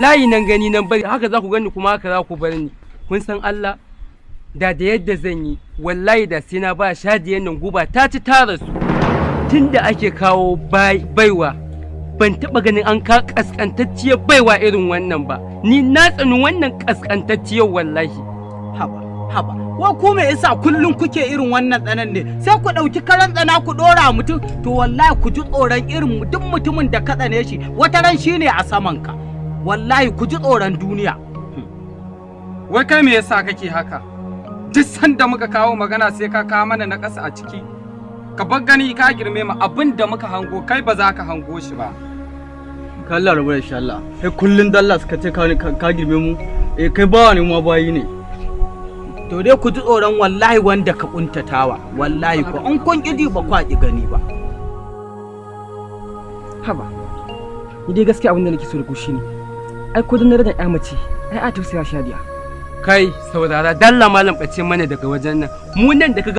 Layi nan gani nan bari, haka za ku gani kuma haka za ku bar ni. Kun san Allah, da yadda zan yi, wallahi da sai na ba Shadiyan nan guba ta ci ta rasu. Tunda ake kawo baiwa, ban taɓa ganin an ka kaskantacciyar baiwa irin wannan ba. Ni na tsani wannan kaskantacciyar, wallahi. Haba, haba, wa ku, me yasa kullum kuke irin wannan tsanan ne? Sai ku ɗauki karan tsana ku ɗora mutum. To wallahi ku ji tsoron irin duk mutumin da ka tsane shi, wata ran shine a saman ka. Wallahi ku ji tsoron duniya. Wai kai, me yasa kake haka? Duk sanda muka kawo magana sai ka kawo mana na ƙasa a ciki. Ka bar gani ka girme mu, abin da muka hango kai ba za ka hango shi ba. Ka Allah, rabu da shi Allah. Kai kullun dalla suka ce ka girme mu. Eh, kai bawa ne, ma bayi ne. To dai ku ji tsoron wallahi wanda ka kuntatawa, wallahi ko in kun ƙi ba kwa ƙi gani ba. Haba, ni dai gaskiya abin da nake so da ku shine, ai ko dan darajar ƴa mace, ai a tausaya Shadiya. Kai, saurara dalla malam, bace mana daga wajen nan. Mu nan da ka